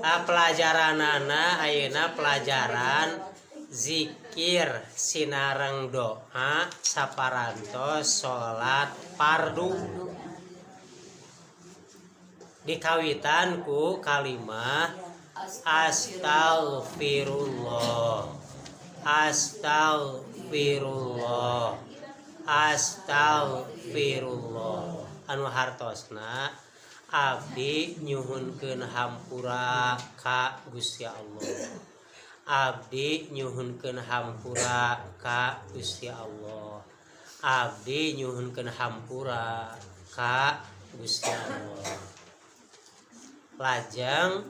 Ah, pelajaranana ayeuna pelajaran zikir sinareng doa saparantos salat fardu, dikawitan ku kalimah astagfirullah, astagfirullah, astagfirullah, anu hartosna abdi nyuhunkeun hampura ka Gusti Allah, abdi nyuhunkeun hampura ka Gusti Allah, abdi nyuhunkeun hampura ka Gusti Allah. Lajeng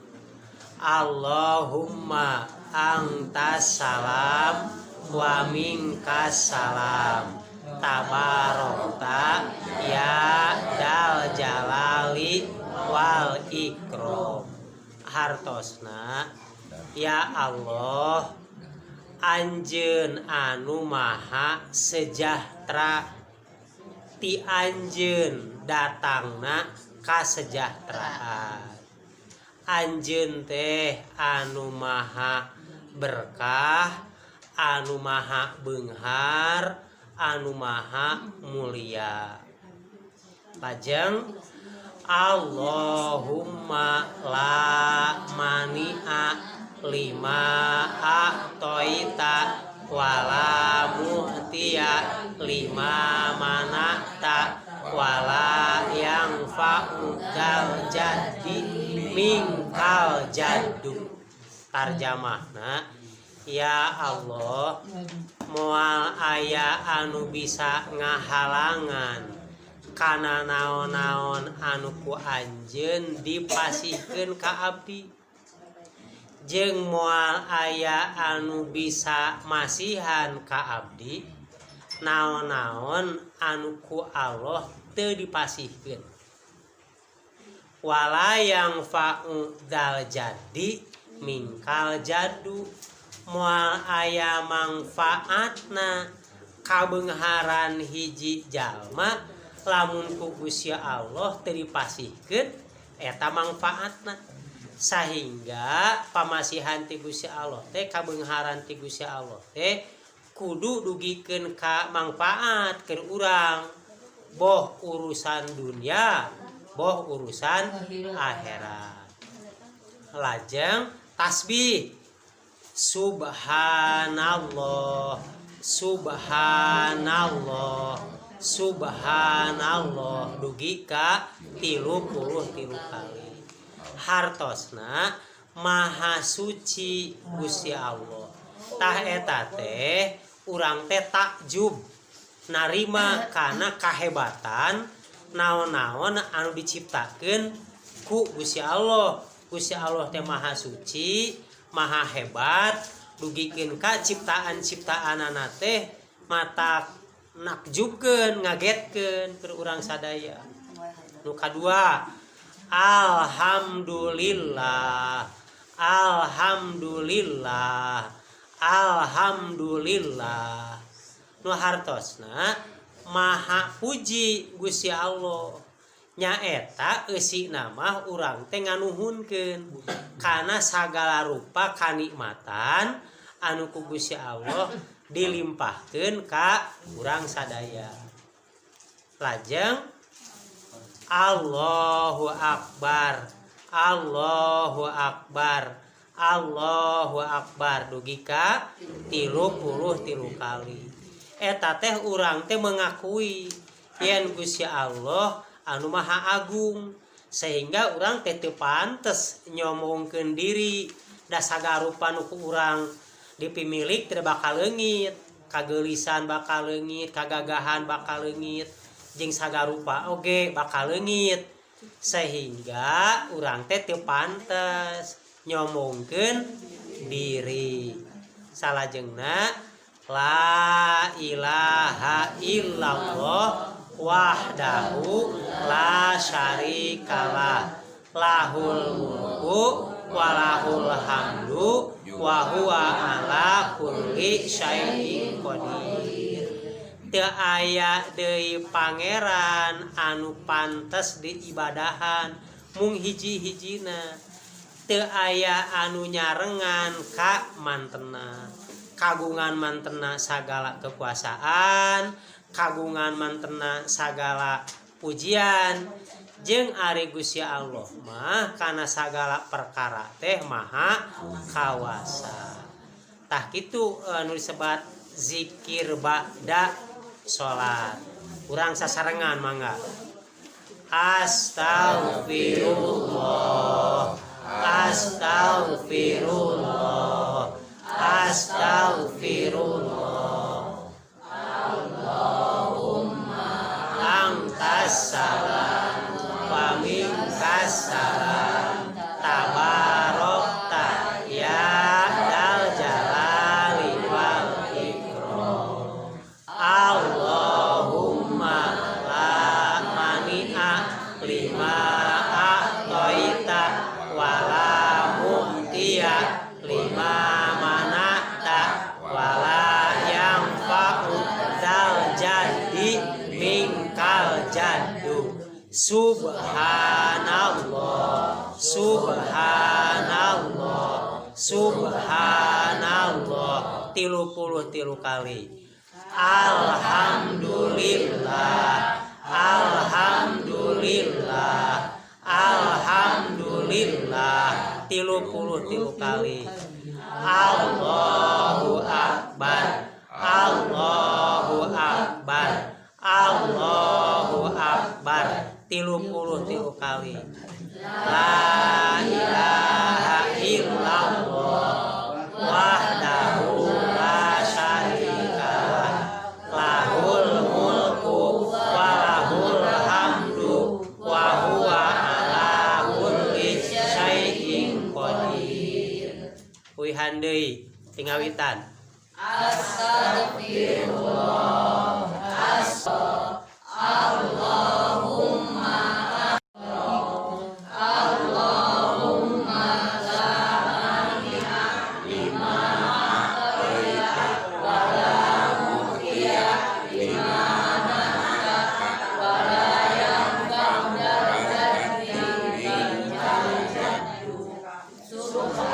Allahumma antas salam wa minkas salam, tabarokta ya dzal jalali wal ikram. Hartosna, ya Allah, anjeun anu maha sejahtera, ti anjeun datangna kasejahteraan. Anjeun teh anu maha berkah, anu maha beunghar, anu maha mulia. Lajeng Allahumma la mani'a lima a'toita wala mu'tiya lima mana'ta wala yanfa'u dzal jaddi minkal jaddu. Tarjamahna, ya Allah, moal aya anu bisa ngahalangan kana naon-naon anu ku anjeun dipasihkeun ka abdi, jeung moal aya anu bisa masihan ka abdi naon-naon anu ku Allah teu dipasihkeun. Wala yanfa'u dzal jaddi minkal jaddu, moal aya mangfaatna kabeungharan hiji jalma lamun ku Gusti Allah teu dipasihkeun eta mangfaatna. Sehingga pamasihan ti Gusti Allah teh, kabeungharan ti Gusti Allah teh kudu dugikeun ka mangfaat keur urang, boh urusan dunia, boh urusan akhirat. Lajeng tasbih subhanallah, subhanallah, subhanallah dugi ka 33 kali. Hartosna maha suci Gusti Allah. Tah, eta teh urang teh takjub narima kana kahebatan naon-naon anu diciptakeun ku Gusti Allah. Gusti Allah teh maha suci, maha hebat, dugikeun ka ciptaan-ciptaanana teh mata nakjubkeun, ngagetkeun keur urang sadaya. Nu kadua, alhamdulillah, alhamdulillah, alhamdulillah, nu hartosna maha puji Gusti Allah. Nyaeta eusina mah urang teh nganuhunkeun kana sagala rupa kanikmatan anu ku Gusti Allah dilimpahkeun ka urang sadaya. Lajeng Allahu akbar, Allahu akbar, Allahu akbar dugi ka 33 kali. Eta teh urang teh mengakui yen Gusti Allah anu maha agung, sehingga urang teh teu pantes nyombongkeun diri, da sagarupa nu ku urang dipimilik teu bakal leungit, kageulisan bakal leungit, kagagahan bakal leungit, jeung sagarupa oge bakal leungit, sehingga urang teh teu pantes nyombongkeun diri. Salajengna la ilaha illallah wahdahu la syarikalah, lahul mulku walahul hamdu wa huwa ala kulli syai'in qadir. Teu aya deui pangeran anu pantes diibadahan mung hiji-hijina. Teu aya anu nyarengan ka mantena. Kagungan mantena sagala kekuasaan, kagungan mantena sagala pujian, jeung ari Gusti Allah mah kana sagala perkara teh maha kawasa. Tah kitu anu disebat zikir ba'da salat. Urang sasarengan mangga. Astaghfirullah, astaghfirullah, astaghfirullah. Allahumma antas salam wa minkas salam, tabarakta ya dzal jalali wal ikram. Allahumma la mani'a lima a'taita wa la mu'tiya lima mana'ta wa la yanfa'u dzal jaddi minkal jaddu. Subhanallah, subhanallah, subhanallah 33 kali. Alhamdulillah, alhamdulillah, alhamdulillah 33 kali. Allahu akbar, Allahu akbar, Allahu akbar 33 kali. La ilaha illallah wahdahu la syarikalah, lahul mulku wa lahul hamdu wa huwa ala kulli syai'in qadir. Uihan deui tingawitan. Astagfirullah, Allahumma, Allahumma la mani'a lima a'taita wa la mu'tiya lima mana'ta wa la yanfa'u dzal jaddi minkal jaddu. Subhanallah.